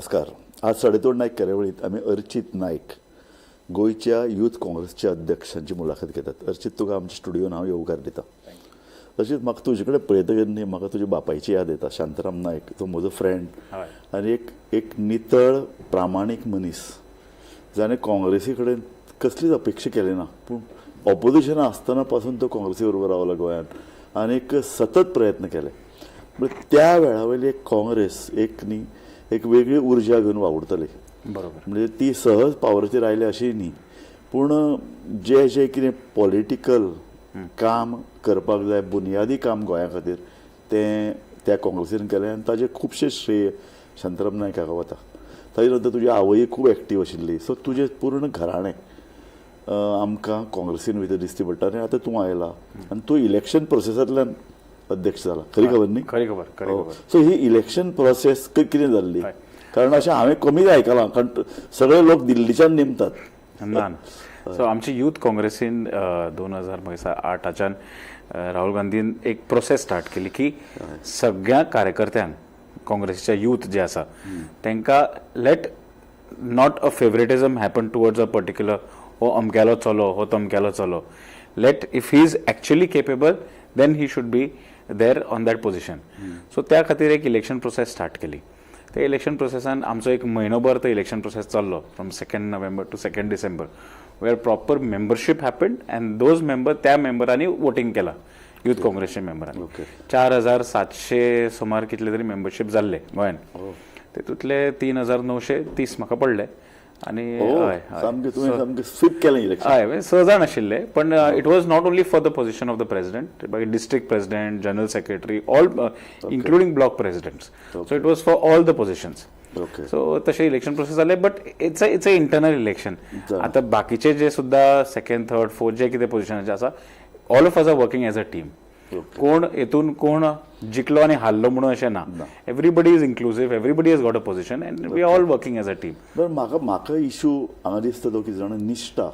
नमस्कार. आज सडेतोड नायक कार्यावळीत आमी अर्चित नायक, गोंयच्या यूथ काँग्रेसचे अध्यक्षांची मुलाखत घेतात. अर्चित, तुका आमच्या स्टुडियोन हांव येवकार दिता. तशीच म्हाका तुजे कडेन पळयतकीर न्ही, म्हाका तुज्या बापायची याद येता, शांताराम नायक. तो म्हजो फ्रेंड आनी एक एक नितळ प्रामाणीक मनीस, जाणें काँग्रेसी कडेन कसलीच अपेक्षा केली ना, पूण ऑपोजिशनां आसतना पासून तो काँग्रेसी बरोबर रावलो गोंयांत आनी एक सतत प्रयत्न केले. म्हणजे त्या वेळा वयली एक काँग्रेस एक न्ही एक वेगळी उर्जा घेवन वावुरतली. म्हणजे ती सहज पावराचेर आयली अशी न्ही, पूण जे जे कितें पॉलिटिकल काम करपाक जाय, बुनियादी काम गोंया खातीर, तें त्या काँग्रेसीन केलें आनी ताजें खुबशें श्रेय शांताराम नायक हाका वता. ताजे नंतर तुजी आवय खूब एक्टीव आशिल्ली. सो तुजें पूर्ण घराणें आमकां काँग्रेसीन भितर दिश्टी पडटा आनी आतां तूं आयला आनी तूं इलेक्शन प्रोसेसांतल्यान अध्यक्ष जाला. खरी खबर न्ही? खरी खबर, खरी खबर. सो ही इलेक्शन प्रोसेस कितें जाल्ली? कारण अशें हांवें कमीच आयकलां, कारण सगळे लोक दिल्लीच्यान नेमतात. ना ना, सो आमची यूथ काँग्रेसीन 2000 म्हाका आठाच्यान राहुल गांधीन एक प्रोसेस स्टार्ट केली की सगळ्या कार्यकर्त्यांक, काँग्रेसीच्या यूथ जे आसा तांकां, let not a favouritism happen towards a particular, हो अमक्यालो चलो, हो तमक्यालो चलो. Let, if he is actually capable, then he should be there on that position. So त्या खातीर एक इलेक्शन प्रोसेस स्टार्ट केली. त्या इलेक्शन प्रोसेसान आमचो एक म्हयनोभर तो इलेक्शन प्रोसेस चल्लो, from 2nd November to 2nd December, where proper membership happened and those member, त्या मेंबरांनी वोटींग केला, युथ काँग्रेसच्या मेंबरांनी. 4700 सुमार कितले तरी मेंबरशीप जाल्ले गोंयान. तितूंतले 3930 म्हाका पडले आनी हय. सामकें तुवें सामकें स्वीप केलें इलेक्शन. हय, म्हणजे स जाण आशिल्ले, पण it was not only for the position of the president, मागीर district president, general secretary, all including block president. So it was for all the positions. So तशें इलेक्शन प्रोसेस जालें, but it's a internal election. आता बाकीचे जे सुद्धा second, third, fourth जे कितें पोझिशनाचे आसा, all of us are working as a team. कोण हेतून कोण जिखलो आनी हारलो म्हणून अशें ना. Everybody is inclusive, everybody has got a position and we all working as a team. बरं, म्हाका म्हाका इशू हांगा दिसता तो कितें जाणा, निश्ठा,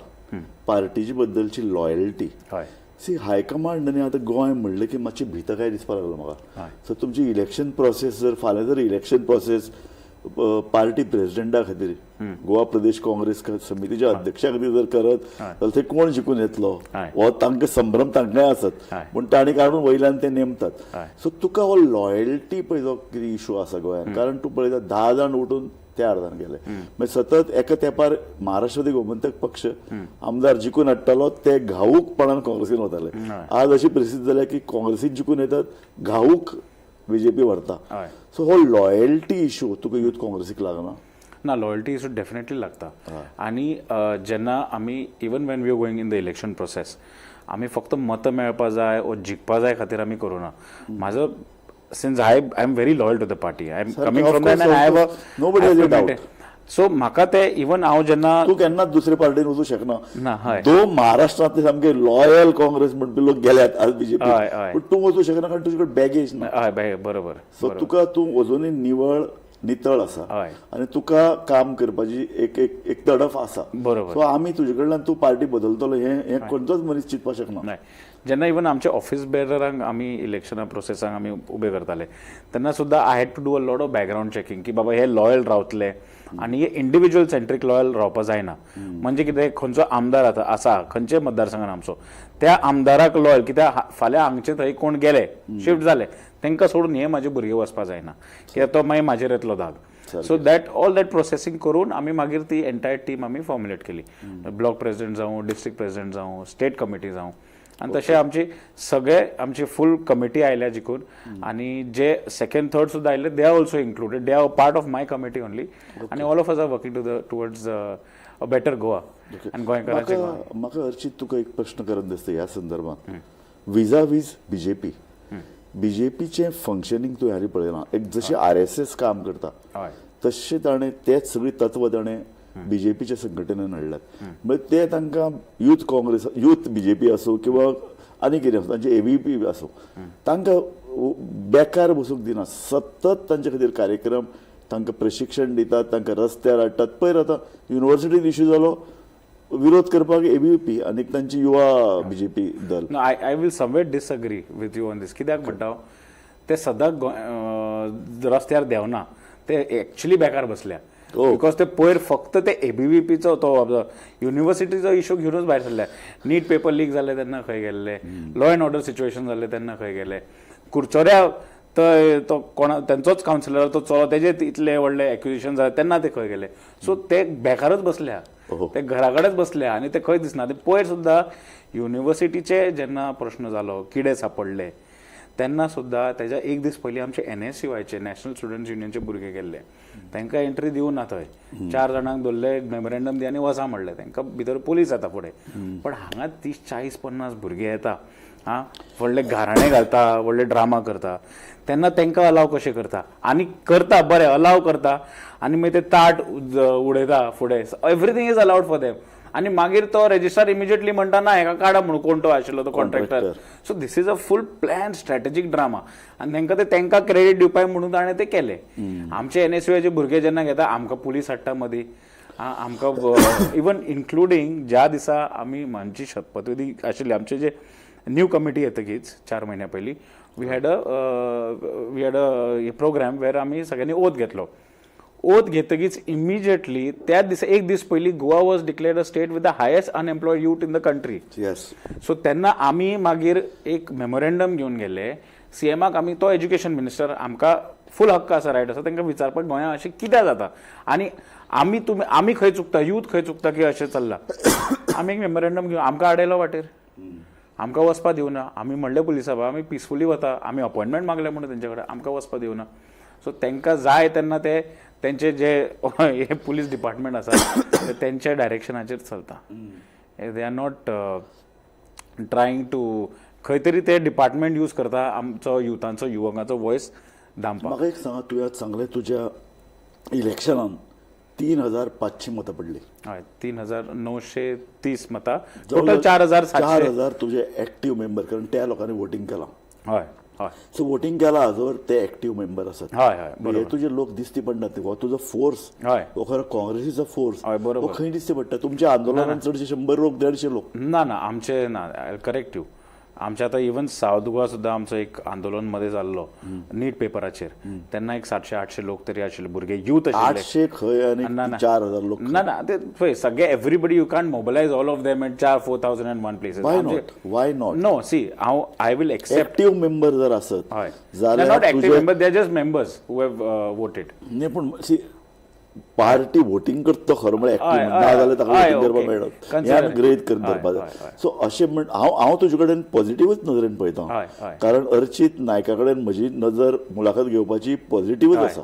पार्टीची बद्दलची लॉयल्टी. सी, हायकमांड न्ही, आतां गोंय म्हणलें की मातशी भिता काय दिसपाक लागलो म्हाका. सो तुमची इलेक्शन प्रोसेस जर फाल्यां जर इलेक्शन प्रोसेस पार्टी प्रेसिडेंटा खातीर, गोवा प्रदेश काँग्रेस समितीच्या अध्यक्षा खातीर जर करत जाल्यार थंय कोण जिखून येतलो हो तांकां संभ्रम तांकांय आसत, पूण तांणी काडून वयल्यान ते नेमतात. सो तुका हो लॉयल्टी पळय जो कितें इशू आसा गोंयांत, कारण तूं पळयता, 10 जाण उठून ते अर्दान गेले. मागीर सतत एका तेंपार महाराष्ट्रवादी गोमंतक पक्ष आमदार जिखून हाडटालो, ते घाऊकपणान काँग्रेसीन वताले. आज अशी परिस्थिती जाल्या की काँग्रेसीन जिखून येतात, घाऊक बीजेपी व्हरता. सो हो लॉयल्टी इशू तुका यूथ काँग्रेसीक लागना? ना, लॉयल्टी इशू डेफिनेटली लागता आणि जेन्ना आमी, even when we are going in the election process, आमी फक्त मतां मेळपा जाय ओ जिखपा जाय खातीर आमी करूना. म्हाजो, since I am very loyal to the party, I am coming of from course, I of course. Nobody has a doubt. So म्हाका ते इवन हांव जेन्ना तूं केन्नाच दुसरे पार्टीन वचूं शकना. ना, हय. दो महाराष्ट्रांतले सामके लॉयल काँग्रेस म्हणपी लोक गेल्यात आज बीजेपी, हय, हय. पूण तूं वचूं शकना, कारण तुजे कडेन बॅगेज ना. हय, बरोबर. सो तुका, तूं अजुनूय निवळ नितळ आसा आनी तुका काम करपाची एक एक एक तडफ आसा. सो आमी तुजे कडल्यान तूं पार्टी बदलतलो हें हें खंयचोच मनीस चिंतपाक शकना. नाही, जेन्ना इवन आमचे ऑफिस बेररांक आमी इलेक्शना प्रोसेसाक आमी उबे करताले, तेन्ना सुद्दां I had to do a lot of background checking की बाबा हे लॉयल रावतले आनी हे इंडिव्हिज्युअल सेंट्रीक लॉयल रावपा जायना. म्हणजे कितें, खंयचो आमदार आतां आसा खंयचे मतदारसंघान आमचो, त्या आमदाराक लॉयल, कित्याक फाल्यां हांगचे थंय कोण गेले, शिफ्ट जाले, तांकां सोडून हे म्हाजे भुरगे वचपा जायना, कित्याक तो मागीर म्हाजेर येतलो दाग. So that all that processing करून आमी मागीर ती एंटायर टीम आमी फॉर्मुलेट केली, ब्लॉक प्रेसिडेंट जावं, डिस्ट्रिक्ट प्रेसिडेंट जावं, स्टेट कमिटी जावं. आनी तशें आमची सगळे आमची फूल कमिटी आयल्या जिखून आनी जे सेकंड, थर्ड सुद्दां आयले, they are also included, they are part of my committee only आनी all of us are working to the towards a better Goa आनी गोंयकारांचे. म्हाका म्हाका अर्चित तुका एक प्रश्न करन दिसता ह्या संदर्भात. विजावीज बीजेपी, बीजेपीचें फंक्शनींग तूं हालीं पळयलां, एक जशें आरएसएस काम करता तशें ताणें तेच सगळीं तत्व ताणें बीजेपीच्या संघटनेन हाडल्यात. म्हणजे ते तांकां यूथ काँग्रेस, यूथ बीजेपी आसूं किंवा आनी कितें आसूं, तांचे एबीव्हीपी आसूं, तांकां बेकार बसूंक दिना. सतत तांचे खातीर कार्यक्रम, तांकां प्रशिक्षण दितात, तांकां रस्त्यार हाडटात. पयर आतां युनिवर्सिटीन इश्यू जालो, विरोध करपाक एबीव्हीपी आनी तांची युवा बीजेपी दल. No, I will somewhere disagree with you on this. कित्याक म्हणटा हांव, ते सदांच रस्त्यार देंवना. ते ते एक्च्युली बेकार बसल्या. Oh. Because ते पयर फक्त ते एबीव्हीपीचो तो युनिव्हर्सिटीचो इशू घेवनूच भायर सरले. नीट पेपर लीक जाले तेन्ना खंय गेल्ले, लॉ एंड ऑर्डर सिच्युएशन जाल्लें तेन्ना खंय गेले, कुरचोऱ्या तो कोणा तेंचोच कावन्सिलर तो चलो तेजे इतले व्हडले एक्विजिशन जाले तेन्ना ते खंय गेले. सो ते बेकारच बसल्या, ते घरा कडेच बसल्या आनी ते खंय दिसना. ते पयर सुद्दां युनिव्हर्सिटीचे जेन्ना प्रश्न जालो, किडे सापडले तेन्ना सुद्दां तेज्या एक दीस पयलीं आमचे एनएसयूआयचे नॅशनल स्टुडंट्स युनियनचे भुरगे गेल्ले, तांकां एंट्री दिवना ना थंय, 4 जाणांक धरले, मेमोरेंडम दी आनी वचा म्हणलें. तांकां भितर पोलीस येता फुडें, पण हांगा 30 40 50 भुरगे येता, आं व्हडले घाराणे घालता, व्हडले ड्रामा करता, तेन्ना तांकां अलाव कशें करता आनी करता बरें अलाव करता आनी मागीर ते ताट उडयता फुडें. Everything is allowed for them. आनी मागीर तो रेजिस्ट्रार इमिजिएटली म्हणटा ना हेका काडा म्हणून, कोण तो आशिल्लो तो contractor. So this is a full plan strategic drama आनी तांकां ते तांकां क्रेडीट दिवपाक म्हणून ताणें ते केलें. आमचे एनएसयूआयचे भुरगे जेन्ना घेता आमकां पुलीस हाडटा मदीं, आमकां इवन इन्क्लुडींग ज्या दिसा आमी आमची शपथविधी आशिल्ली, आमचे जे न्यू कमिटी येतकीच 4 म्हयन्या पयलीं we had a program where आमी सगळ्यांनी ओथ घेतलो. ओथ घेतकीच इमिजिएटली त्याच दिसा एक दीस पयलीं Goa was declared a state with the highest unemployed youth in the country. Yes. So तेन्ना आमी मागीर एक मेमोरेंडम घेवन गेले सीएमाक. आमी तो एज्युकेशन मिनिस्टर, आमकां फूल हक्क आसा, रायट आसा तांकां विचारपाक गोंयांत अशें कित्याक जाता आनी आमी तुमी आमी खंय चुकता, यूथ खंय चुकता की अशें चल्लां. आमी एक मेमोरेंडम घेवन आमकां आडयलो वाटेर, आमकां वचपा दिवना. आमी म्हणलें पुलिसा बाबा आमी पिसफुली वता, आमी अपॉयंटमेंट मागले म्हणून तेंचे कडेन, आमकां वचपा दिवना. सो तांकां जाय तेन्ना ते तेंचे जे हे पुलीस डिपार्टमेंट आसा ते तेंच्या डायरेक्शनाचेर चलता. They are not trying to खंय तरी ते डिपार्टमेंट यूज करता आमचो युथांचो युवकांचो वॉयस दामपाक. म्हाका एक सांगा, तुवें आज सांगलें तुज्या इलेक्शनान 3500 मतां पडली. हय, 3930 मतां, टोटल 4700. 4000 तुजे एक्टीव मेंबर, कारण त्या लोकांनी वोटींग केलां. हय हय. सो वोटींग केलां हाजोर ते एक्टीव मेंबर आसात. हय हय. हे तुजे लोक दिसती पडनात, हो तुजो फोर्स, हय, हो खरो काँग्रेसीचो फोर्स, हय बरोबर, हो खंय दिसती पडटा? तुमच्या आंदोलनान चडशे 100 लोक, 150 लोक. ना ना आमचे ना, करेक्ट you. आमचे आतां इवन सावथ गोवा सुद्दां आमचो एक आंदोलन मध्ये जाल्लो नीट पेपराचेर, तेन्ना एक 700-800 लोक तरी आशिल्ले भुरगे, यूथ आशिल्ले. 800 खंय आनी 4000 लोक. ना ना ते पळय सगळे everybody you can't mobilise all of them at 4001 places. Why not? Why not? No see हांव I will accept active member जर आसत हय, जाल्यार not active member, they are just members who have voted. न्ही पूण सी पार्टी वोटींग करता तो खरो म्हळ्यार एक्टीव, ना जाल्यार ताका वोटींग करपाक मेळना, हें आमी गृहीत करून धरपाक जाय. सो अशें म्हण हांव हांव तुजे कडेन पॉझिटिव्हच नदरेन पळयता, कारण अर्चित नायका कडेन म्हजी नजर मुलाखत घेवपाची पॉझिटिव्हच आसा.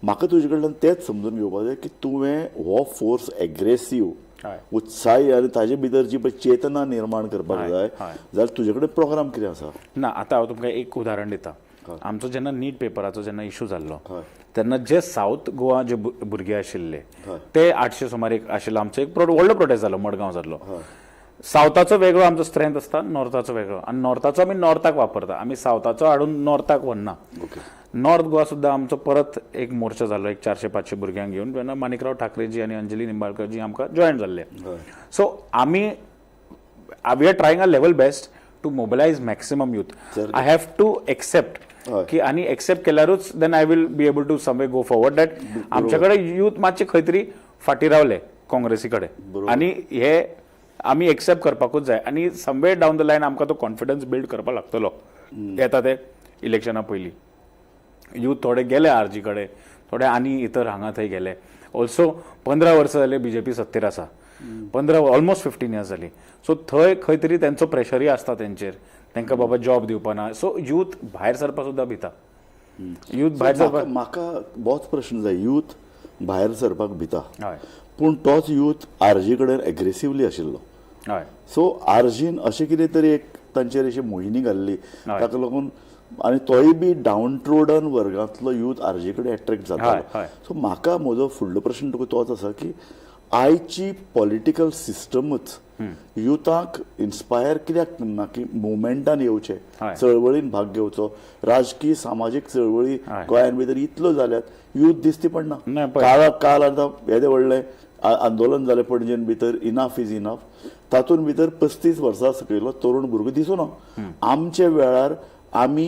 म्हाका तुजे कडल्यान तेंच समजून घेवपाक जाय की तुवें हो फोर्स एग्रेसीव, उत्साही आनी ताजे भितर जी पळय चेतना निर्माण करपाक जाय जाल्यार तुजे कडेन प्रोग्राम कितें आसा? ना आतां हांव तुमकां एक उदाहरण दिता. आमचो जेन्ना नीट पेपराचो जेन्ना इशू जाल्लो तेन्ना जे सावथ गोवा जे भुरगे आशिल्ले ते 800 सुमार एक आशिल्लो आमचो एक व्हडलो प्रोटेस्ट जालो, मडगांव जाल्लो. सावथाचो वेगळो आमचो स्ट्रेंथ आसता, नॉर्थाचो वेगळो, आनी नॉर्थाचो आमी नॉर्थाक वापरता, आमी सावथाचो हाडून नॉर्थाक व्हरना. नॉर्थ गोवा सुद्दां आमचो परत एक मोर्चा जालो, एक 400-500 भुरग्यांक घेवन, तेन्ना माणिकराव ठाकरेजी आनी अंजली निंबाळकरजी आमकां जॉयन जाल्ले. सो आमी we are trying our level best to mobilise maximum youth. I have to accept की आनी accept केल्यारूच then I will be able to some way go forward. That आमच्या कडेन यूथ मातशे खंय तरी फाटीं रावले काँग्रेसी कडेन आनी हे आमी एक्सेप्ट करपाकूच जाय. आनी someway down the line आमकां तो कॉन्फिडन्स बिल्ड करपाक लागतलो. येता ते इलेक्शना पयलीं यूथ थोडे गेले आरजी कडेन, थोडे आनी इतर हांगा थंय गेले. ऑल्सो 15 वर्सां जाले बीजेपी सत्तेर आसा, 15 ऑलमोस्ट 15 इयर्स जाली. सो थंय खंय तरी तेंचो प्रेशरूय आसता तेंचेर, तांकां बाबा जॉब दिवपा ना. सो यूथ भायर सरपाक सुद्दां भिता, यूथ भायर सरपाक. म्हाका बोच प्रश्न जाय, यूथ भायर सरपाक भिता, हय, पूण तोच यूथ आरजी कडेन एग्रेसिवली आशिल्लो. हय. सो आरजीन अशें कितें तरी एक तांचेर अशी मोहिनी घाल्ली, ताका लागून आनी तोय बी डावन ट्रोडन वर्गांतलो यूथ आरजी कडेन एट्रेक्ट जाता. सो म्हाका म्हजो फुडलो प्रश्न तुका तोच आसा की आयची पॉलिटिकल सिस्टमच युथाक इन्स्पायर कित्याक ना की मुवमेंटान येवचे, चळवळीन भाग घेवचो? राजकीय सामाजीक चळवळी गोंयान भितर इतल्यो जाल्यात, यूथ दिसती पडना. काल आतां येदें व्हडलें आंदोलन जालें पणजेन भितर, इनाफ is enough, तातूंत भितर 35 वर्सां सकयलो तरुण भुरगो दिसूना. आमच्या वेळार आमी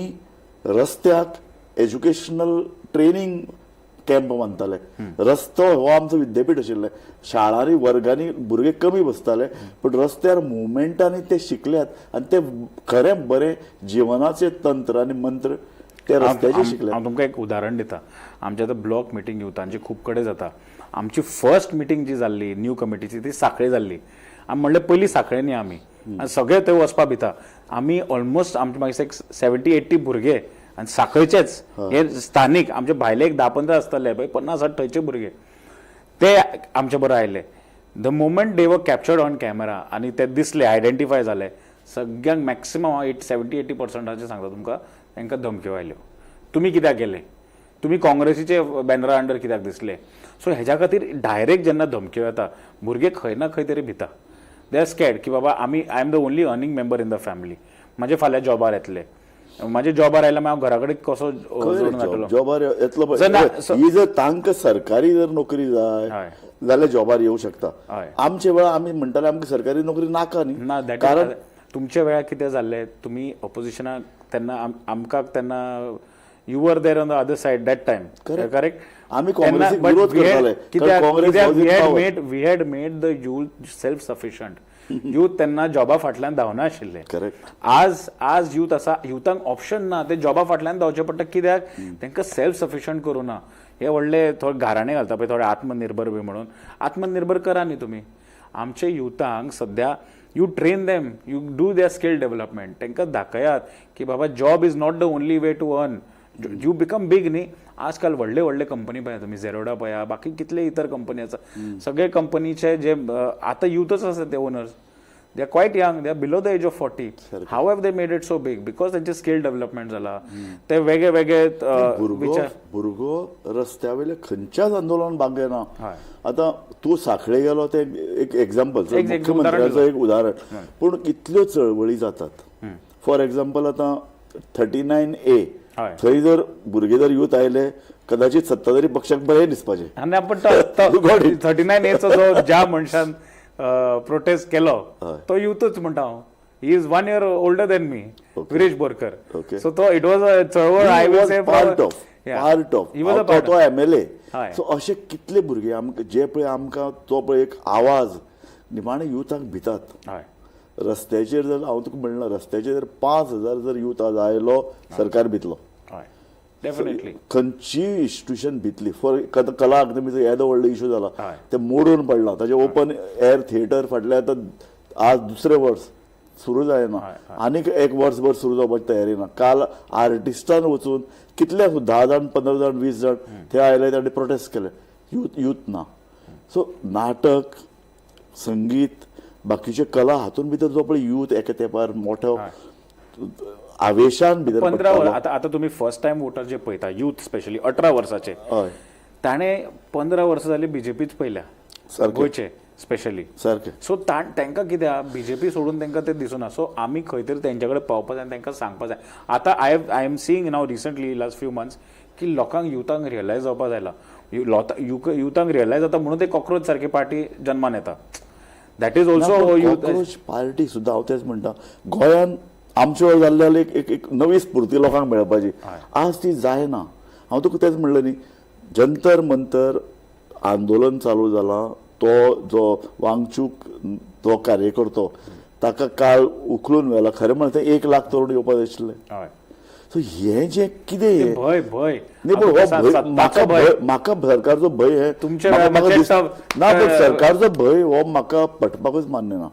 रस्त्याक एज्युकेशनल ट्रेनींग कॅम्प मानताले. रस्तो हो आमचो विद्यापीठ आशिल्लें. शाळांनी वर्गांनी भुरगे कमी बसताले, पूण रस्त्यार मुवमेंटांनी ते शिकल्यात आनी ते खरें बरें जिवनाचें तंत्र आनी मंत्र ते रस्त्याचेर शिकल्यात. हांव तुमकां एक उदाहरण दिता. आमचे आतां ब्लॉक मिटींग युथांची खूब कडेन जाता. आमची फर्स्ट मिटींग जी जाल्ली न्यू कमिटीची ती सांखळे जाल्ली. आमी म्हणलें पयलीं सांखळे न्ही आमी आनी सगळे थंय वचपा भिता. आमी ऑलमोस्ट आमचे मागीर एक 70-80 भुरगे आनी सांखळचेच हे स्थानीक, आमचे भायले एक 10-15 आसतले पळय, 50-60 थंयचे भुरगे ते आमचे बरोबर आयले. The moment they were captured on camera आनी ते दिसले, आयडेंटिफाय जाले, सगळ्यांक मॅक्सिमम हांव 70-80%चेर सांगता तुमकां, तांकां धमक्यो आयल्यो, तुमी कित्याक गेले, तुमी काँग्रेसीचे बॅनरा अंडर कित्याक दिसले. सो हेज्या खातीर डायरेक्ट जेन्ना धमक्यो येता, भुरगे खंय ना खंय तरी भिता. They are scared की बाबा आमी, I am the only earning member in the family, म्हाजे फाल्यां जॉबार येतले, म्हाजे जॉबार आयल्यार मागीर हांव घरा कडेन कसो जोडून जातलो. जॉबार येतलो जर ना- पळय. ही जर तांकां सरकारी जर नोकरी जाय जाल्यार जॉबार येवं शकता. आमच्या वेळार आमी म्हणटाले आमकां सरकारी नोकरी नाका ना न्ही, that कारण तुमच्या वेळार कितें जाल्लें, तुमी ऑपोजिशनाक तेन्ना आमकां तेन्ना you were there on the other side that time, correct? आमी काँग्रेसीक विरोध करताले, कारण Congress was in power. We had made the youth self sufficient. Youth तेन्ना जॉबा फाटल्यान धांवनाशिल्ले. आज युथ आसा, युथांक ऑप्शन ना, ते जॉबा फाटल्यान धांवचे पडटा. कित्याक? तांकां सेल्फ सफिशंट करूं ना. हे व्हडले थोडे घाराणे घालता पळय थोडे आत्मनिर्भर बी म्हणून, आत्मनिर्भर करा न्ही तुमी आमचे युथांक. सद्या you train them, you do their skill development, तांकां दाखयात की बाबा job is not the only way to earn. You become big न्ही. आजकाल व्हडले व्हडले कंपनी पळया तुमी, झेरोडा पळया, बाकी कितले इतर कंपनी आसा, सगळे कंपनीचे जे आतां युथच आसा ते owners, they are quite young, they are below the age of 40. How have they made it so big? Because त्यांचे स्किल डेव्हलपमेंट जाला, ते वेगळे वेगळे भुरगो विचार भुरगो रस्त्या वयले खंयच्याच आंदोलन भाग घेना. आतां तूं सांखळे गेलो तें एक एग्जाम्पल, एक मुख्यमंत्र्याचो एक उदाहरण, पूण कितल्यो चळवळी जातात. फॉर एग्जाम्पल आतां 39A थंय जर भुरगे जर युथ आयले, कदाचित सत्ताधारी पक्षाक बरें दिसपाचें. आनी आपण You got it. 39Aचो जो ज्या मनशान प्रोटेस्ट केलो तो युथच म्हणटा हांव. He is one year older than me, Viresh Borkar. So तो it was a चळवळ, I will say. Part of part of he was a part. तो एमएलए. सो अशे कितले भुरगे आमकां जे पळय आमकां तो पळय एक आवाज निमाणे युथाक भितात. रस्त्याचेर जर हांव तुका म्हणलां, रस्त्याचेर जर 5000 जर युथ आज आयलो, सरकार भितलो. हय, डेफिनेटली. खंयचीय इन्स्टिट्यूशन भितली. फॉर कला अकादमीचो येदो व्हडलो इशू जाला, ते मोडून पडला. ताजें ओपन एअर थिएटर फाटलें आतां आज दुसरें वर्स सुरू जायना, आनीक एक वर्सभर सुरू जावपाची तयारी ना. काल आर्टिस्टान वचून कितले 10 जाण, 15 जाण, 20 जाण ते आयले, तांणी प्रोटेस्ट केले. युथ युथ ना. सो नाटक, संगीत, बाकीचे कला हातून भितर जो पळय युथ एका तेंपार मोठो आवेशान भितर 15 पडटालो. आतां आतां तुमी फर्स्ट टायम वोटर जे पळयता, युथ स्पेशली 18 वर्साचे, ताणें 15 वर्सां जाली बीजेपीच पळयल्या, गोंयचे स्पेशली. सो तांकां कित्याक बीजेपी सोडून तांकां ते दिसना. सो आमी खंय तरी तेंच्या कडेन पावपा जाय आनी तांकां सांगपा जाय. आतां I am seeing now recently last few months की लोकांक, युथांक रियलायज जावपा जायला. युथांक रियलायज जाता म्हणून ते कॉक्रोच सारकी पार्टी जन्मान येता. That is also youth. Cockroach party सुद्दां हांव तेच म्हणटा, गोंयान आमच्या वेळार जाल्ले जाल्यार एक एक एक नवी स्फूर्ती लोकांक मेळपाची, आज ती जायना. हांव तुका तेच म्हणलें न्ही, जंतर मंतर आंदोलन चालू जालां, तो जो वांगचूक तो कार्यकर्तो ताका काल उखलून व्हेला. खरें म्हणल्यार ते 1 लाख तरुण येवपाक जाय आशिल्ले. सो हें जें कितें हें भंय भंय. न्ही, पूण हो भंय म्हाका, भंय म्हाका सरकारचो भंय हे तुमच्या म्हाका वेळार ना, पण सरकारचो भंय हो म्हाका पटपाकूच मान्य ना.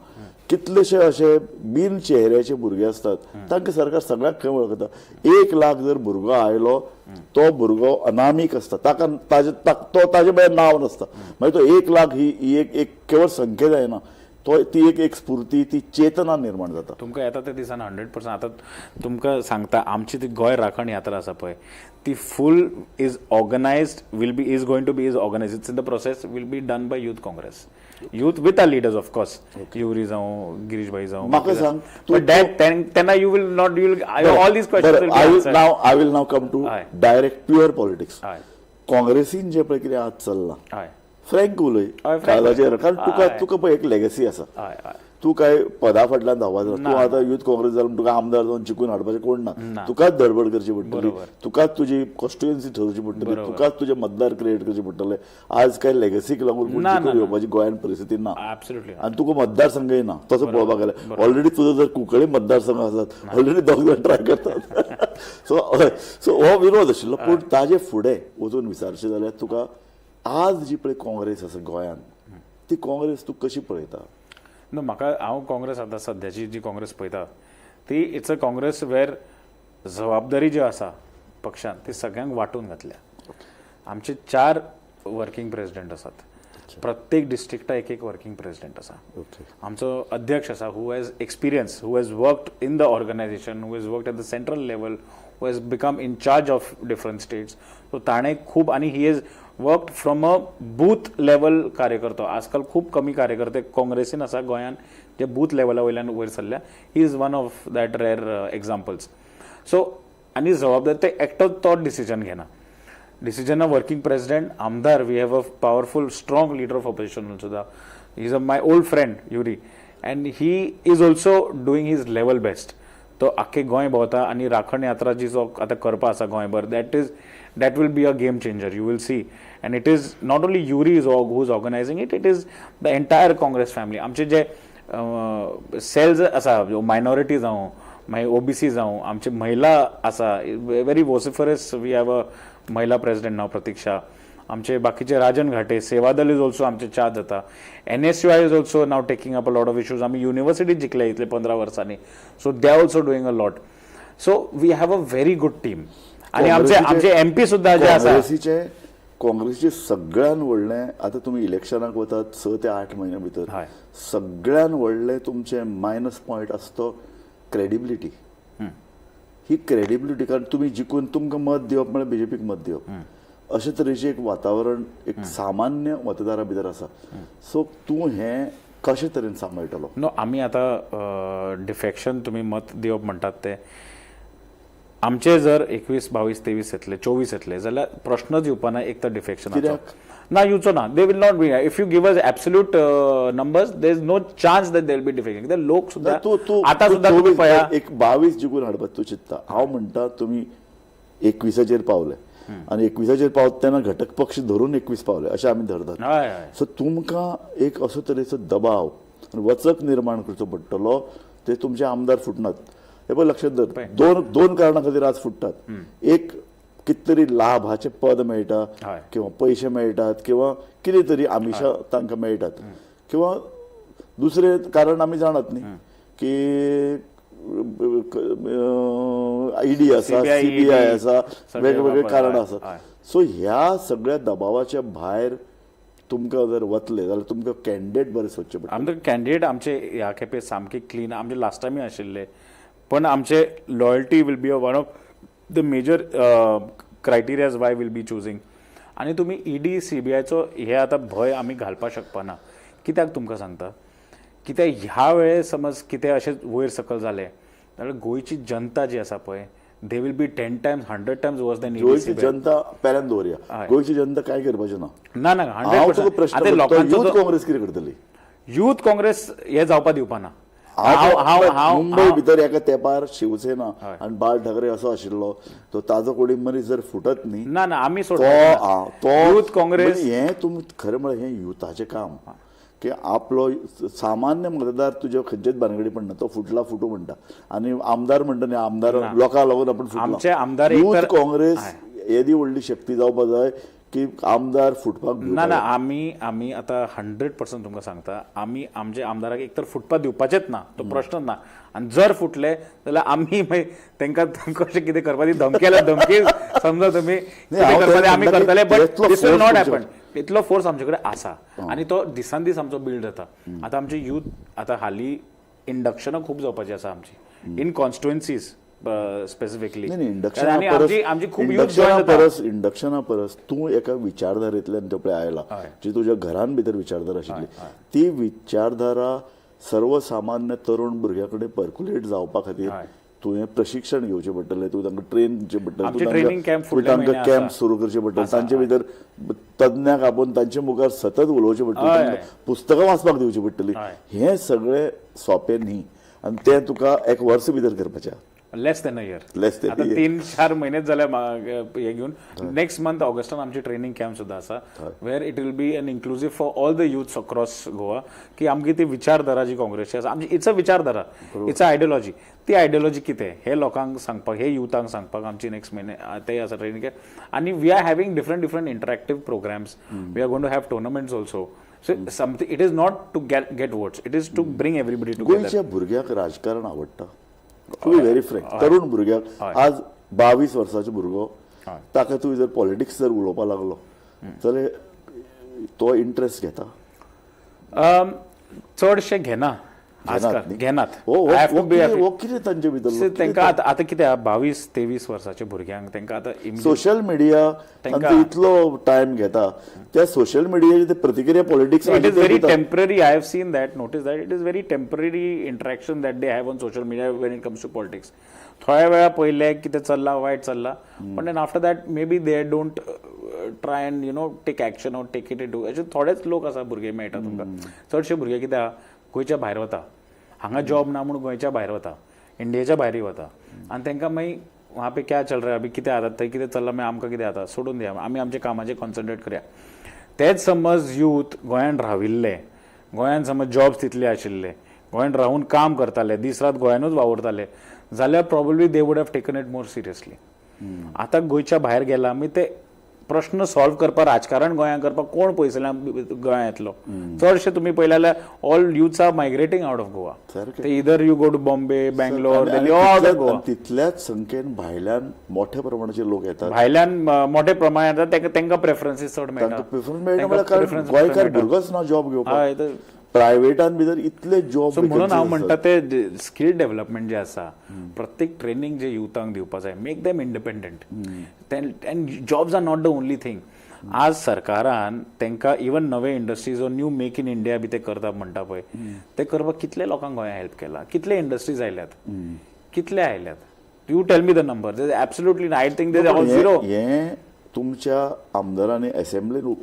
कितलेशे अशे बिन चेहऱ्याचे भुरगे असतात, तांकां सरकार सगळ्याक खंय वळखता? 1 लाख जर भुरगो आयलो, तो भुरगो अनामीक आसता, ताका ताजे तो ताजे भायर नांव नासता. मागीर तो 1 लाख ही ही एक एक केवळ संख्या जायना, तो ती एक एक स्फूर्ती, ती चेतना निर्माण जाता. तुमकां येता ते दिसान 100%. आतां तुमकां सांगता, आमची ती गोंय राखण यात्रा आसा पळय, ती full is organized, will be is going to be is organized, it's in the process, will be done by Youth Congress youth with our leaders, of course, Yuri जावं, गिरीश भाई जावं. म्हाका सांग, तूं- बट that तेन्ना you will not you will all these बरं, I will question. Now I will now come to direct pure politics. काँग्रेसीन जे पळय कितें आज चल्लां, फ्रँक उलय काळजाचेर, कारण तुका तुका पळय एक लेगसी आसा. हय हय तूं काय पदा फाटल्यान धांवपाचो ना. तूं आतां युथ काँग्रेस जालो तुका आमदार जावन जिखून हाडपाचें कोण ना. तुकाच धडपड करची पडटली, तुकाच तुजी कॉन्स्टिट्युएन्सी ठरोवची पडटली, तुकाच तुजे मतदार क्रिएट करचे पडटले. आज काय लेगसीक लागून जिखून येवपाची गोंयांत परिस्थिती ना. ऍब्सोल्युटली. आनी तुका मतदारसंघय ना तसो पळोवपाक गेल्यार. ऑलरेडी तुजो जर कुंकळी मतदारसंघ आसात, ऑलरेडी दोग जाण ट्राय करतात. सो सो हो विरोध आशिल्लो. पूण ताजे फुडें वचून विचारचें जाल्यार तुका आज जी पळय काँग्रेस आसा गोंयांत, ती काँग्रेस तूं कशी पळयता? न्हू, म्हाका हांव काँग्रेस आतां सद्याची जी काँग्रेस पळयता ती it's a Congress where जबाबदारी जी आसा पक्षान ती सगळ्यांक वांटून घातल्या. आमचे 4 वर्किंग प्रेसिडेंट आसात, प्रत्येक डिस्ट्रिक्टा एक एक वर्किंग प्रेसिडेंट आसा. आमचो अध्यक्ष आसा who has experience, who has worked in the organization, who has worked at the central level, who has become in charge of different states. So ताणें खूब आनी he has worked from a booth level कार्यकर्तो. आजकाल खूब कमी कार्यकर्ते काँग्रेसीन आसा गोंयांत जे बूथ लेवला वयल्यान वयर सरल्या. He is one of that rare examples. So आनी जबाबदारी ते एकटोच तो डिसिजन घेना. डिसिजन वर्किंग प्रेसिडेंट, आमदार, we have a powerful strong leader of opposition also. The is a my old friend Yuri, and he is also doing his level best. तो आख्खे गोंय भोंवता आनी राखण यात्रा जी जो आतां करपा आसा गोंयभर, that will be a game changer, you will see. And it is not only Yuri is who is organizing it, it is the entire Congress family. आमचे जे सेल्स आसा, मायनॉरिटी जावं, मागीर ओबीसी जावं, आमचे महिला आसा, very vociferous. We have a महिला president नाव प्रतिक्षा. आमचे बाकीचे राजन घाटे, सेवादल is also आमचे चार्ज जाता. NSUI is also now taking up a lot of issues. आमी युनिवर्सिटी जिखल्या इतले 15 वर्सांनी, so they are also doing a lot. So we have a very good team. आनी आमचे आमचे एमपी सुद्दां जे आसा, काँग्रेसीचे सगळ्यान व्हडलें, आतां तुमी इलेक्शनाक वतात 6 ते 8 म्हयन्या भितर, सगळ्यान व्हडलें तुमचें मायनस पॉयंट आसा तो क्रेडिबिलिटी. ही क्रेडिबिलिटी, कारण तुमी जिखून तुमकां मत दिवप म्हळ्यार बीजेपीक मत दिवप, अशे तरेचें एक वातावरण एक सामान्य मतदारा भितर आसा. सो तूं हें कशे तरेन सांबाळटलो? नो, आमी आतां डिफेक्शन तुमी मत दिवप म्हणटात ते आमचे जर 21, 22, 23 येतले, 24 येतले जाल्यार प्रश्नच येवपा ना एक तर डिफेक्शनाचो. कित्याक? ना, येवचो ना. They will not be. If you give us absolute numbers, there is no chance that they will be defection. कित्याक लोक सुद्दां तूं तूं आतां सुद्दां तुमी पळया, एक 22 जिखून हाडपाक तूं चिंत्ता. हांव म्हणटा तुमी 21चाचेर पावले आनी 21चाचेर पावता तेन्ना घटक पक्ष धरून 21 पावले अशें आमी धरतात. हय हय सो तुमकां एक असो तरेचो दबाव आनी वचक निर्माण करचो पडटलो, ते तुमचे आमदार फुटनात हे पळय लक्षात धर. दोन दोन कारणां खातीर आज फुटतात. एक, कितें तरी लाभाचें पद मेळटा किंवा पयशे मेळटात किंवा कितें तरी आमिशां तांकां मेळटात, किंवा दुसरें कारण आमी जाणात न्ही की ईडी आसा, CBI, CBI आसा, सगळे वेगवेगळे वापर, कारणां आसात. सो ह्या सगळ्या दबावाच्या भायर तुमकां जर वतले जाल्यार तुमकां कॅन्डिडेट बरे सोदचे पडटले. आमचे कॅन्डिडेट आमचे ह्या खेपे सामके क्लीन. आमचे लास्ट टायमूय आशिल्ले, पण आमचे loyalty will be a one of the major criterias why we'll be choosing. आनी तुमी ईडी सीबीआयचो हे आतां भंय आमी घालपाक शकपाना. कित्याक तुमकां सांगता, कित्याक ह्या वेळेर समज कितें अशें वयर सकयल जालें जाल्यार गोंयची जनता जी आसा पळय, they will be 10 times, 100 times worse than गोंयची जनता पेल्यान दवरया, गोंयची जनता काय करपाची ना. ना ना, हांव 100. तुका प्रश्न आतां करता, लोकांचो युथ काँग्रेस कितें करतली? युथ काँग्रेस हे जावपा दिवपा ना. हांव हांव हांव मुंबय भितर एका तेंपार शिवसेना आनी बाळ ठाकरे असो आशिल्लो, तो ताजो कोणी मनीस जर फुटत न्ही, ना ना, आमी तो सोडपाचे ना. आ, तो युथ काँग्रेस म्हणजे हें तुमी खरें म्हळ्यार हें युथाचें काम की आपलो सामान्य मतदार तुज्या खंयचेच भानगडी पडना, तो फुटला फुटू म्हणटा आनी आमदार म्हणटा न्ही, आमदार लोकांक लागून आपण फुटला. आमचे आमदार एक युथ तर- काँग्रेस येदी व्हडली शक्ती जावपा जाय की आमदार फुटपाक ना ना, आमी आमी आतां 100% तुमकां सांगता, आमी आमचे आमदाराक एक तर फुटपाक दिवपाचेच ना, तो प्रश्नच ना. आनी जर फुटले जाल्यार आमी मागीर तांकां कशें कितें करपाची धमकी आल्यार धमकी समजा तुमी कितें हांव करपाचें आमी म्हणटा की करतले, बट इतलो this will force not तुमचे हॅपन. इतलो फोर्स आमचे कडेन आसा आनी तो दिसान दीस आमचो बिल्ड जाता. आतां आमचे यूथ आतां हालीं इंडक्शनां खूब जावपाची आसा आमची इन कॉन्स्टिट्युएन्सीज स्पेसिफिकली. नाही, इंडक्शना आनी परस आमची आमची खूब यूथ इंडक्शना जॉयन जाता. परस इंडक्शना परस तूं एका विचारधारेंतल्यान तो पळय आयला, जी तुज्या घरान भितर विचारधारा आशिल्ली, ती विचारधारा सर्वसामान्य तरुण भुरग्या कडेन पर्क्युलेट जावपा खातीर तुवें प्रशिक्षण घेवचें पडटलें, तूं तांकां ट्रेन दिवचें पडटलें, आमचे training camp तूं फुडल्या तांकां म्हयन्या कॅम्प आसा. सुरू करचे पडटले, तांचे भितर तज्ञांक आपोवन तांचे मुखार सतत उलोवचें पडटलें, हय. पुस्तकां वाचपाक दिवची पडटली. हय. हें सगळें सोंपें न्ही आनी तें तुका एक वर्स भितर करपाचें आहा. Less than a year. Less than a आता year. 3-4 म्हयनेच जाले हे घेवन. नेक्स्ट मंथ ऑगस्टान आमची ट्रेनिंग कॅम्प सुद्दां आसा, where it will be an inclusive for all the youths across Goa, की आमची ती विचारधारा जी काँग्रेसची आसा आमची, it's a विचारधारा, it's a ideology. ती आयडियोलॉजी कितें हे लोकांक सांगपाक, हे युथांक सांगपाक आमची नेक्स्ट म्हयने ते आसा ट्रेनिंग कॅम्प. आनी we are having different different interactive programs, we are going to have tournaments also. So something, it is not to get votes, it is to bring everybody together. गोंयच्या भुरग्याक राजकारण आवडटा? To be very Frank, तरुण भुरग्याक, आज 22 वर्साचो भुरगो, ताका तूं जर पॉलिटिक्स जर उलोवपाक लागलो जाल्यार तो इंट्रस्ट घेता? चडशे घेना आजकाल. न्ही? घेनात. हो हो. I have to हो. हो, कितें तांचे भितर? तांकां आतां आतां कितें आहा, 22-23 वर्साच्या भुरग्यांक तांकां आतां सोशल मिडिया तांचो इतलो टायम घेता, त्या सोशल मिडियाची ते प्रतिक्रिया politics. It is very temporary. I have seen that, notice that it is very temporary interaction that they have on social media when it comes to politics. थोड्या वेळा पयले कितें चल्लां, वायट चल्लां, पण then after that maybe they don't try and take action or take it to. अशे थोडेच लोक आसा, भुरगे मेळटा तुमकां. चडशे भुरगे कितें आहा, गोंयच्या भायर वता, हांगा जॉब ना म्हूण गोंयच्या भायर वता, इंडियेच्या भायरय वता. आनी तांकां मागीर वहाँ पे क्या चल रहा है, अभी कितें जाता, थंय कितें चल्लां, मागीर आमकां कितें जाता, सोडून दिया, आमी आमच्या कामाचेर कॉन्सन्ट्रेट करया. तेच समज यूथ गोंयान राविल्ले, गोंयान समज जॉब्स तितले आशिल्ले, गोंयान रावून काम करताले, दीस रात गोंयानूच वावुरताले जाल्यार probably they would have taken it more seriously. आतां गोंयच्या भायर गेला, मागीर ते प्रश्न सॉल्व करपाक, राजकारण गोंयांत करपाक कोण पयसुल्ल्यान गोंयांत येतलो? चडशे तुमी पळयले जाल्यार all youths are migrating out of Goa. ते either you go to Bombay, Bangalore, out of Goa. तितल्याच संख्येन भायल्यान मोठ्या प्रमाणाचे लोक येतात. भायल्यान मोठे प्रमाणात येतात, तांकां प्रेफरन्सीस चड मेळटा. तांकां प्रिफरन्स मेळटा म्हळ्यार कारण गोंयकार भुरगोच ना जॉब घेवपाक. हय, तर प्रायव्हेटान भितर इतले जॉब. सो म्हणून हांव म्हणटा, ते स्कील डेव्हलपमेंट जे आसा, प्रत्येक ट्रेनिंग जे युथांक दिवपा जाय, make them independent, and jobs are not the only thing. आज सरकारान तांकां इवन नवे industries, new Make in India बी ते करता म्हणटा पळय, ते करपाक कितले लोकांक गोंयांत हेल्प केला? कितले इंडस्ट्रीज आयल्यात? कितले आयल्यात? You tell me the number. Absolutely, I think they all zero. हे तुमच्या आमदारांनी असेंब्लीन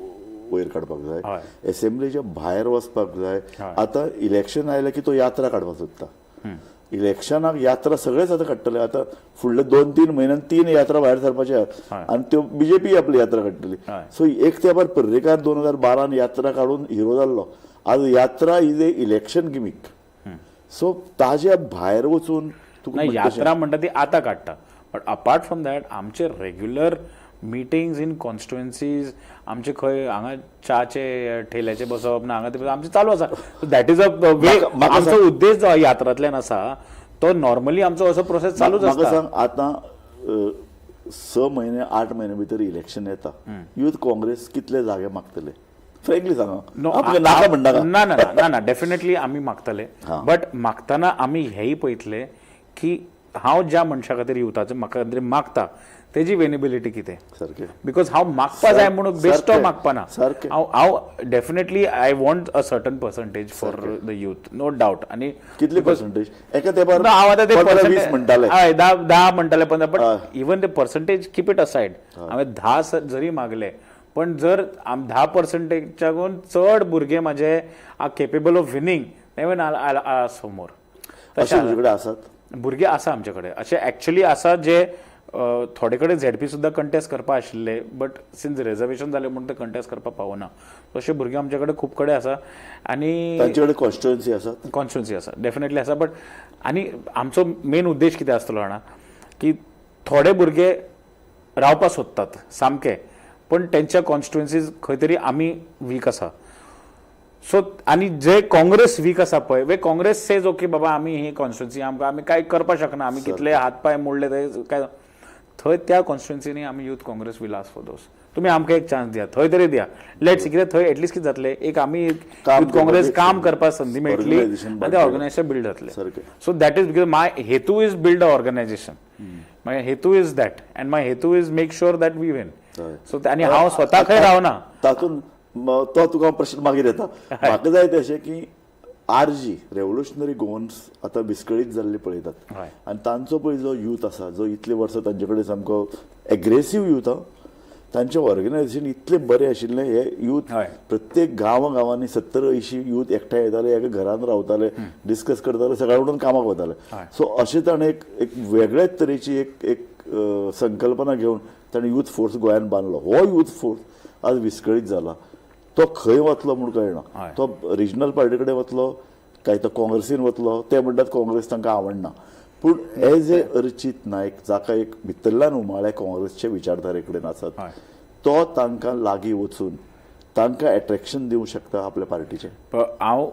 वयर काडपाक जाय, एसेंब्लीच्या भायर वचपाक जाय. आतां इलेक्शन आयलें की तो यात्रा काडपाक सोदता. इलेक्शनाक यात्रा सगळेच आतां काडटले. आतां फुडले 2-3 म्हयन्यान तीन यात्रा भायर सरपाचे आहात आनी त्यो बीजेपी आपली यात्रा काडटली. सो एक तेंपार पर्रीकार 2012न यात्रा काडून हिरो जाल्लो. आज यात्रा is a election gimmick. So ताज्या भायर वचून तुका नाही, यात्रा म्हणटा ती आतां काडटा, बट अपार्ट फ्रॉम that आमचे रेग्युलर मिटींग्स इन कॉन्स्टिट्युएन्सीज, आमचे खंय हांगा च्याचे ठेल्याचे बसप ना, हांगा ते आमचे चालू आसा. That is a वे. म्हाका आमचो उद्देश जो यात्रांतल्यान आसा तो नॉर्मली आमचो असो प्रोसेस चालूच म्हाका आसता. सांग, आतां 6 म्हयने 8 म्हयने भितर इलेक्शन येता, युथ काँग्रेस कितले जागे मागतले? फ्रँकली सांगा. No, नाका म्हणनाका. ना ना ना ना, डेफिनेटली आमी मागतले, बट मागतना आमी हेय पळयतले की हांव ज्या मनशा खातीर, युथाचो म्हाका खातीर मागता, तेजी वेनेबिलिटी कितें. Because हांव मागपा जाय म्हणून बेश्टो मागपाना. हांव definitely I want a certain percentage for the youth, no doubt. आनी कितले पर्सेंटेज? एका तेंपार ना, हांव आतां ते 15 20 म्हणटाले. हय, 10 10 म्हणटाले, 15, बट इवन ते पर्संटेज कीप it aside, हांवें 10 जरी मागले, पण जर 10 पर्संटेजच्याकून चड भुरगे म्हाजे are capable of winning, even ask for more. अशे तुजे कडेन आसात? भुरगे आसा आमचे कडेन अशे, एक्चुअली आसा, जे थोडे कडेन झेडपी सुद्दां कंटेस्ट करपा आशिल्ले, बट सिन्स रिजर्वेशन जालें म्हूण ते कंटेस्ट करपाक पावना. तशे भुरगे आमचे कडेन खूब कडेन आसा आनी तांचे कडेन कॉन्स्टिट्युएन्सी आसात? कॉन्स्टिट्युन्सी आसा, डेफिनेटली आसा. बट आनी आमचो मेन उद्देश कितें आसतलो जाणा, की थोडे भुरगे रावपाक सोदतात सामके, पण तेंच्या कॉन्स्टिट्युएन्सीज खंय तरी आमी वीक आसा. सो आनी जे काँग्रेस वीक आसा पळय, वे काँग्रेस सेज ओके बाबा, आमी ही कॉन्स्टिट्युन्सी आमकां, आमी कांय करपाक शकना, आमी कितले हात पांय मोडले ते काय, थंय त्या कॉन्स्टिट्युन्सीनी आमी Youth Congress will ask for those, तुमी आमकां एक चान्स दिया, थंय तरी दिया, let's कित्याक थंय एटलिस्ट कितें जातलें, एक आमी काम युथ काँग्रेस करपाक काम करपाक संदी मेळटली Organization आनी ते बाडटलें. ऑर्गनायझेशन बिल्ड जातलें. So that is because my हेतू is build a organization. My हेतू is that and my हेतू is make sure that we win. So आनी हांव स्वता खंय रावना. तातूंत तो तुका प्रश्न मागीर येता. म्हाका जाय तें अशें की आरजी, रेव्होल्युशनरी गोवन्स आतां विस्कळीत जाल्ले पळयतात आनी तांचो पळय जो यूथ आसा, जो इतले वर्सां तांचे कडेन सामको एग्रेसीव यूथ आहा, तांचें ऑर्गनायझेशन इतलें बरें आशिल्लें हे यूथ प्रत्येक गांवा गांवांनी 70-80 यूथ एकठांय येताले, एका घरान रावताले, डिस्कस करताले, सकाळी उठून कामाक वताले. सो अशें ताणें एक एक वेगळेच तरेची एक एक संकल्पना घेवन ताणें यूथ फोर्स गोंयांत बांदलो. हो यूथ फोर्स आज विस्कळीत जाला, तो खंय वतलो म्हूण कळना. तो रिजनल पार्टी कडेन वतलो काय तो काँग्रेसीन वतलो? ते म्हणटात काँग्रेस तांकां आवडना. पूण एज ए अर्चित नायक, जाका एक भितरल्यान उमाळे काँग्रेसचे विचारधारे कडेन आसात, तो तांकां लागीं वचून तांकां एट्रेक्शन दिवंक शकता आपल्या पार्टीचें. हांव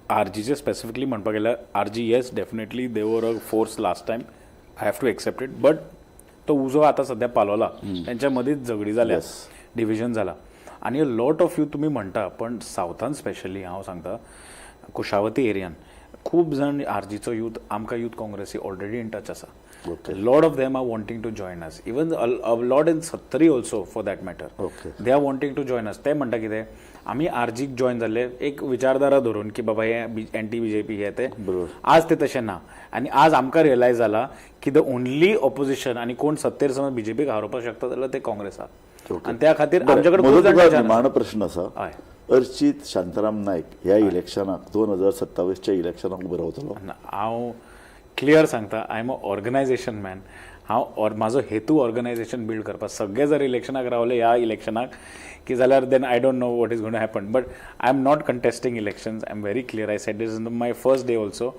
आरजीचे स्पेसिफिकली म्हणपाक गेल्यार, RG, yes, definitely they were a force last time, I have to accept it, but तो उजो आतां सद्या पालोला, तेंच्या मदींच झगडी जाल्या, डिविजन जाला. आनी लॉट ऑफ you तुमी म्हणटा, पण सावथान स्पेशली हांव सांगता, कुशावती एरियान खूब जाण आरजीचो यूथ आमकां यूथ काँग्रेसी ऑलरेडी इन टच आसा. Lot of them are wanting to join us, even lot in Sattari also for that matter. They are wanting to join us. ते म्हणटा कितें, आमी आरजीक जॉयन जाल्ले एक विचारधारा धरून की बाबा हे एंटी बीजेपी हे ते. आज ते तशें ना आनी आज आमकां रियलायज जाला की the only opposition आनी कोण सत्तेर समज बीजेपीक हारोवपाक शकता जाल्यार ते काँग्रेस आहा. आनी त्या खातीर आमचे कडेन म्हजो खूब जाण तुका तयार आसा. निमाणो प्रश्न आसा. अर्चित शांताराम नायक ह्या इलेक्शनाक, 2027च्या इलेक्शनाक उबो रावतलो? हांव क्लियर सांगता, I am a organization man. हांव ऑर म्हाजो हेतू ऑर्गनायझेशन बिल्ड करपाक. सगळे जर इलेक्शनाक रावले ह्या इलेक्शनाक की जाल्यार then I don't know what is gonna happen, but I am not contesting elections. I am very clear. I said this in my first day also.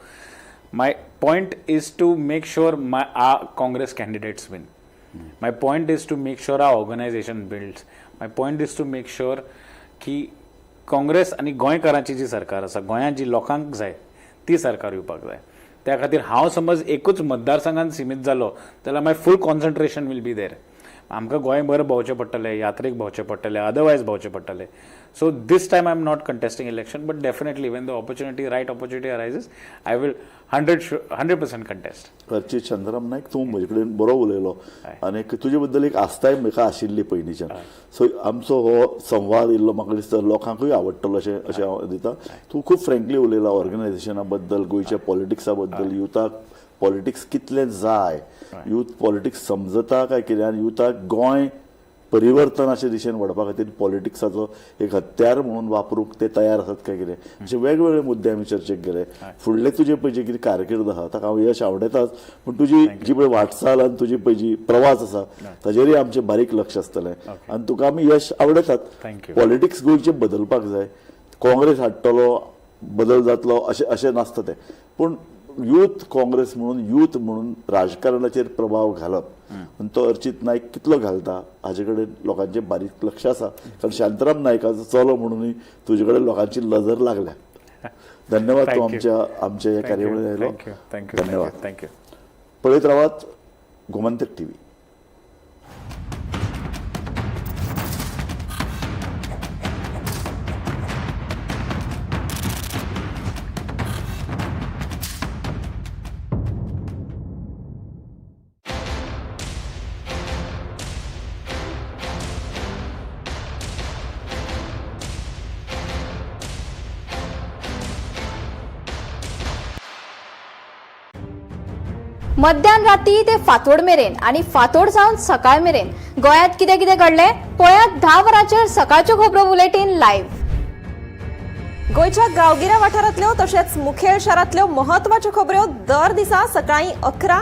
My point is to make sure my our Congress candidates win. My point is to make sure our organization builds. My point is to make sure की काँग्रेस आनी गोंयकारांची जी सरकार आसा, गोंयांत जी लोकांक जाय ती सरकार येवपाक जाय. त्या खातीर हांव समज एकूच मतदारसंघात सिमीत जालो जाल्यार my full concentration will be there. आमकां गोंयभर भोंवचें पडटलें, यात्रेक भोंवचें पडटलें, अदरवायज भोंवचें पडटलें. So this time I am not contesting election, but definitely when the opportunity, right opportunity arises, I will 100% contest. Archit Shantaram Naik, तूं म्हजे कडेन बरो उलयलो आनी तुजे बद्दल एक आस्ताय म्हाका आशिल्ली पयलींच्यान. सो आमचो हो संवाद इल्लो म्हाका दिसता लोकांकूय आवडटलो अशें अशें हांव दिता. तूं खूब फ्रेंकली उलयला ऑर्गनायझेशना बद्दल, गोंयच्या पॉलिटिक्सा बद्दल, युथाक पॉलिटिक्स कितलें जाय, यूथ पॉलिटिक्स समजता काय कितें, आनी युथाक गोंय परिवर्तनाचे दिशेन व्हरपा खातीर पॉलिटिक्साचो एक हत्यार म्हणून वापरूंक ते तयार आसात काय कितें, अशे वेगवेगळे मुद्दे आमी चर्चेक गेले. फुडले तुजे पळय जे कितें कारकीर्द आहा ताका हांव यश आवडटाच, पूण तुजी जी पळय वाटचाल आनी तुजी पळय जी प्रवास आसा ताजेरय आमचें बारीक लक्ष आसतलें आनी तुका आमी यश आवडटात. Thank you. Politics गोंयचें बदलपाक जाय. काँग्रेस हाडटलो बदल जातलो अशें अशें नासता तें, पूण यूथ काँग्रेस म्हणून, यूथ म्हणून राजकारणाचेर प्रभाव घालप आनी तो अर्चित नायक कितलो घालता हाजे कडेन लोकांचें बारीक लक्ष आसा, कारण शांताराम नायकाचो चलो म्हणूनय तुजे कडेन लोकांची नजर लागल्या. धन्यवाद, तूं Thank you. आमच्या आमच्या ह्या कार्यावळीर आयलो. Thank you, thank you. धन्यवाद. Thank you. पळयत रावात गोमंतक टीव्ही. मध्यान राती ते फांतोड मेरेन आनी फांतोड जावन सकाळ मेरेन गोंयांत कितें कितें घडलें पळयात 10 वरांचेर सकाळच्यो खबरो बुलेटीन लायव्ह. गोंयच्या गांवगिऱ्या वाठारांतल्यो तशेंच मुखेल शारांतल्यो महत्वाच्यो खबऱ्यो दर दिसा सकाळीं 11